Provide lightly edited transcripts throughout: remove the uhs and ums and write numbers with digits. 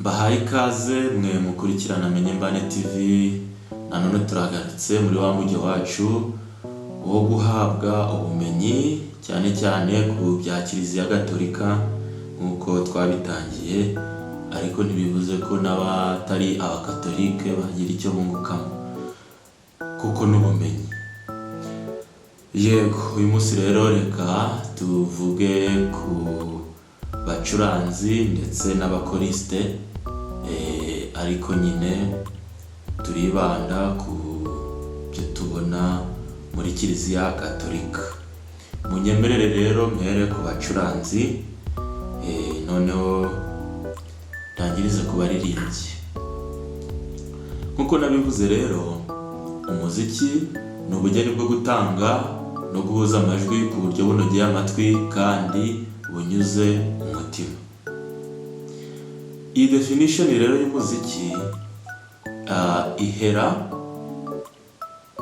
Mbahaye ikaze mwe mukurikirana Menye Mbane TV. Nanone turagarutse muri wa mujyi wacu wo guhabwa ubumenyi, cyane cyane ku bya Kiliziya Gatolika nk'uko twabitangiye, ariko ntibivuze ko n'abatari Abakatolike bagira icyo bungukamo, kuko n'ubumenyi. Yego, uyu munsi rero reka tuvuge ku bacuranzi ndetse n'abakorisite, ariko nyine turibanda ku byo tubona muri Kiliziya Gatolika. Munyemerere rero mpere ku bacuranzi, noneho ntangirize ku baririmbyi. Nk'uko nabivuze rero, umuziki ni ubugeni bwo gutanga no guhuza amajwi ku buryo bunogeye amatwi kandi bunyuze umutima. Iyi definition rero y'umuziki ihera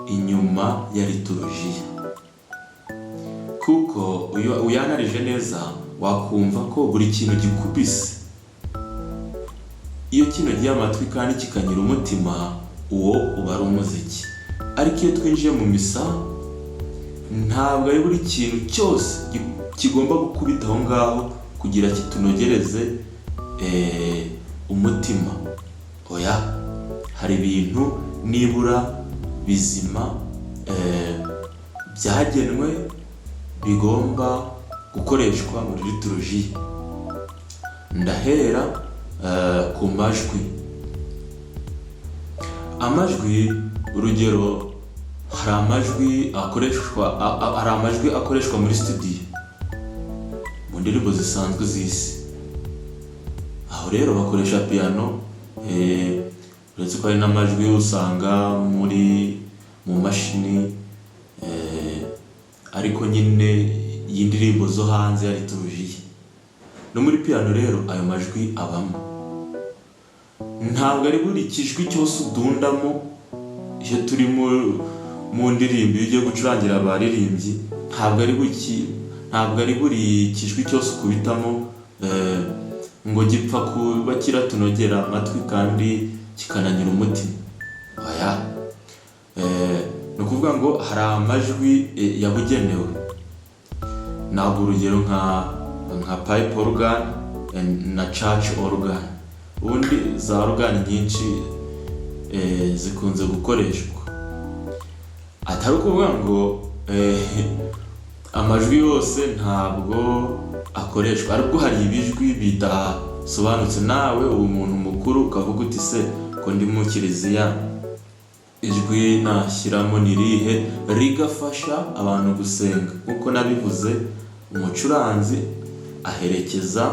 inyuma ya liturujia, kuko iyo uyanarije neza wakumva ko buri kintu gikubise, iyo kinogeye amatwi kandi kikanyura umutima, uwo uba ari umuziki. Ariko iyo twinjiye mu misa, ntabwo ari buri kintu cyose kigomba gukubita aho ngaho kugira kitunogereze umutima. Oya, hari ibintu nibura bizima byagenwe bigomba gukoreshwa muri liturujia. Ndahera ku majwi. Amajwi, urugero, hari amajwi akoreshwa muri studio mu ndirimbo zisanzwe z'isi. Aho rero bakoresha piano, uretse ko hari n'amajwi usanga mu mashini, ariko nyine y'indirimbo zo hanze ya liturujia. No muri piano rero ayo majwi abamo. Ntabwo ari buri kijwi cyose udundamo iyo turi mu ndirimbo. Iyo ugiye gucurangira abaririmbyi, ntabwo ari buri kijwi cyose ukubitamo ngo gipfa kuba kiratunogera amatwi kandi kikananyura umutima. Oya. Ni ukuvuga ngo hari amajwi yabugenewe. Ntabwo, urugero, nka pipe organ na church organ. Ubundi za organ nyinshi zikunze gukoreshwa, atari ukuvuga ngo amajwi yose ntabwo akoreshwa, ariko hari ibijwi bidasobanutse. Nawe uba umuntu mukuru ukavuga uti: "Se ko ndi mu kiliziya, ijwi nashyiramo ni irihe rigafasha abantu gusenga?" Nk'uko nabivuze, umucuranzi aherekeza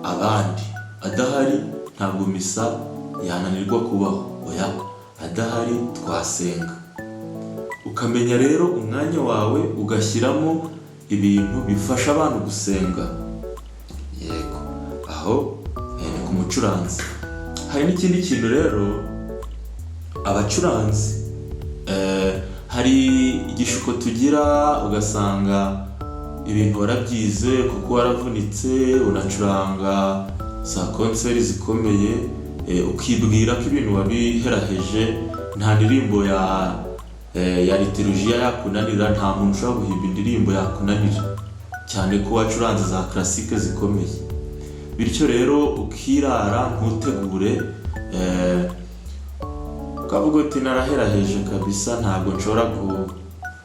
abandi. Adahari ntabwo misa yananirwa kubaho. Oya, adahari twasenga. Ukamenya rero umwanya wawe, ugashyiramo ibintu bifasha abantu gusenga. Yego, aho ni ku mucuranzi. Hari n'ikindi kintu rero, abacuranzi, hari igishuko tugira, ugasanga ibintu warabyize kuko waravunitse, unacuranga za concert zikomeye, ukibwira ko ibintu wabiheraheje, nta ndirimbo ya liturujia yakunanira, nta muntu ushobora guhimba indirimbo yakunanira, cyane ko wacuranze za classique zikomeye. Bityo rero ukirara ntutegure, ukavuga uti: "Naraheraheje kabisa, ntabwo nshobora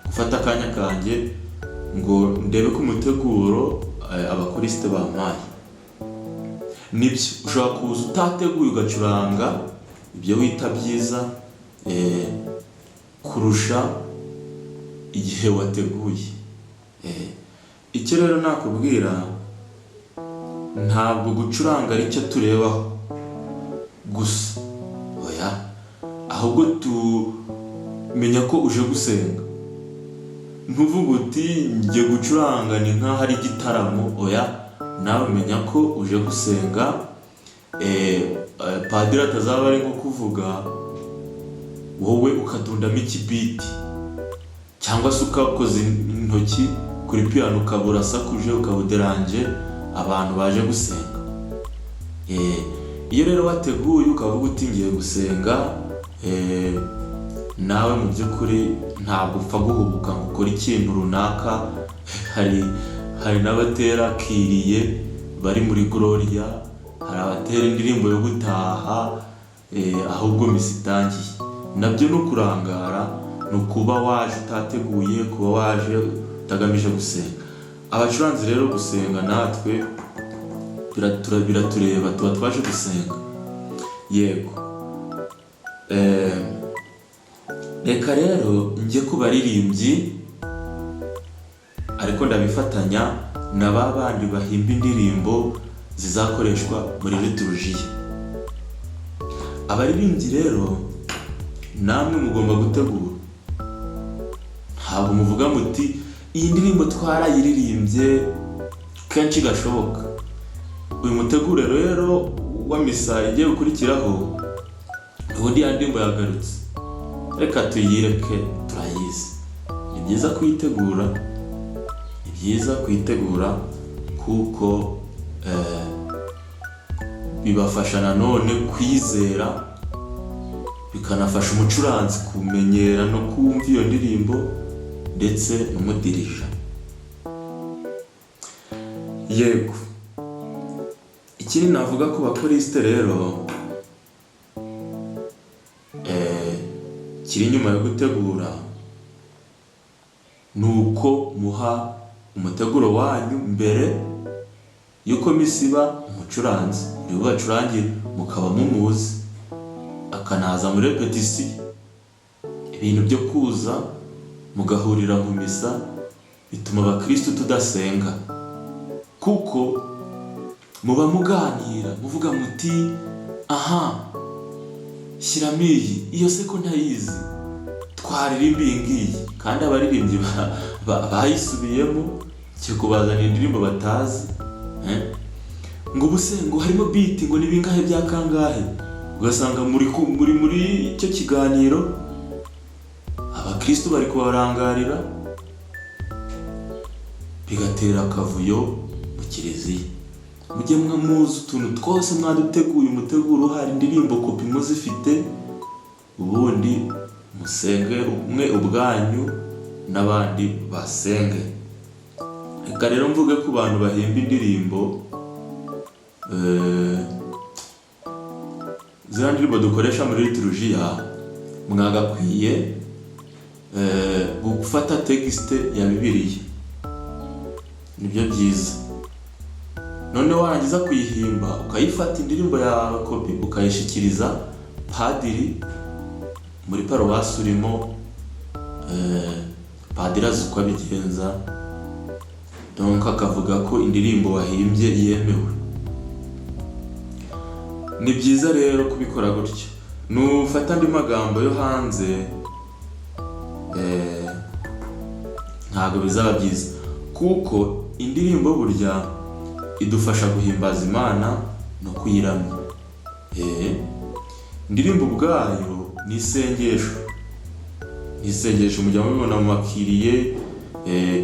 gufata akanya kanjye ngo ndebe ko umuteguro abakorisite bampaye." Nibyo, ushobora kuza utateguye ugacuranga ibyo wita byiza kurusha igihe wateguye. Icyo rero nakubwira, ntabwo gucuranga ari cyo turebaho gusa, oya, ahubwo tumenya ko uje gusenga. Ntuvuge uti: "Njye gucuranga ni nk'aho ari igitaramo." Oya, nawe menya ko uje gusenga. Padiri atazaba ari nko kuvuga, wowe ukadundamo ikibiti, cyangwa se ukakoza intoki kuri piyano, ukaba urasakuje, ukaba uderanje abantu baje gusenga. Iyo rero wateguye ukavuga uti ngiye gusenga, nawe mu by'ukuri ntabwo upfa guhubuka ngo ukore ikintu runaka. Hari n'abatera kiriye bari muri Gloria, hari abatera indirimbo yo gutaha ahubwo misa itangiye. Nabyo ni ukurangara, ni ukuba waje utateguye, kuba waje utagamije gusenga. Abacuranzi rero gusenga natwe biratureba, tuba twaje gusenga. Yego. Reka rero njye ku baririmbyi, ariko ndabifatanya na ba bandi bahimba indirimbo zizakoreshwa muri liturujia. Abaririmbyi rero namwe mugomba gutegura. Ntabwo muvuga muti iyi ndirimbo twarayiririmbye kenshi gashoboka. Uyu muteguro rero wa misa igiye gukurikiraho, ubundi ya ndirimbo yagarutse, reka tuyireke turayizi. Ni byiza kuyitegura, ni byiza kuyitegura kuko bibafasha nanone kwizera, bikanafasha umucuranzi kumenyera no kumva iyo ndirimbo, ndetse n'umudirija. Yego. Ikindi navuga ku bakorisite rero kiri inyuma yo gutegura, ni uko muha umuteguro wanyu mbere y'uko misa iba. Umucuranzi uri bubacurangire mukaba mumuzi, akanaza muri répétition. Ibintu byo kuza mugahurira mu misa bituma abakristu tudasenga, kuko muba muganira muvuga muti aha shyiramo iyi, iyo se ko ntayizi, twaririmba iyi ngiyi. Kandi abaririmbyi bayisubiyemo, cyo kubazanira indirimbo batazi, eh? Ngo ubu se ngo harimo beat, ngo ni bingahe bya kangahe? Ugasanga muri muri icyo kiganiro abakristu bari kubarangarira, bigatera akavuyo mu kiliziya. Mujye muzi utuntu twose mwaduteguye, umuteguro uhari, indirimbo kopi muzifite, ubundi musenge umwe ubwanyu n'abandi basenge. Reka rero mvuge ku bantu bahimba indirimbo. Ziriya ndirimbo dukoresha muri liturujia, mwagakwiye gufata texte ya Bibiliya, nibyo byiza. Noneho warangiza kuyihimba, ukayifata indirimbo yawe kopi, ukayishyikiriza padiri muri paruwasi urimo. Padiri azi uko abigenza, donc akavuga ko indirimbo wahimbye yemewe. Ni byiza rero kubikora gutyo. Nufata andi magambo yo hanze, ntabwo bizaba byiza, kuko indirimbo burya idufasha guhimbaza Imana no kuyiramya. Indirimbo ubwayo ni isengesho, ni isengesho. Mujya mubibona mu makiriye.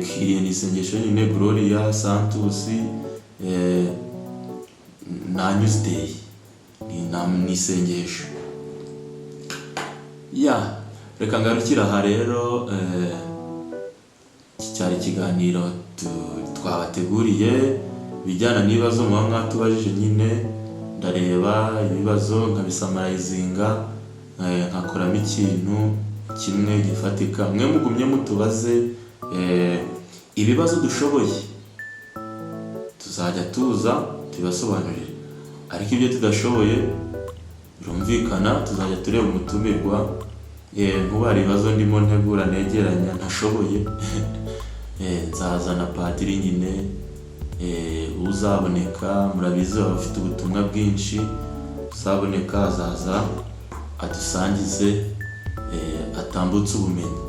Kiriye ni isengesho nyine, Gloria, Sanctus na Agnus Dei ni isengesho. Ya, reka ngarukire aha rero. Iki cyari ikiganiro twabateguriye ibijyana n'ibibazo muba mwatubajije nyine. Ndareba ibibazo nkabisummarizinga, nkakoramo ikintu kimwe gifatika. Mwe mugumye mutubaze ibibazo dushoboye, tuzajya tuza tubibasobanurire, ariko ibyo tudashoboye birumvikana tuzajya tureba umutumirwa. Nkubu hari ibibazo ndimo ntegura, negeranya, ntashoboye. Nzazana padiri nyine, uzaboneka. Murabizi baba bafite ubutumwa bwinshi. Uzaboneka azaza adusangize, atambutse ubumenyi.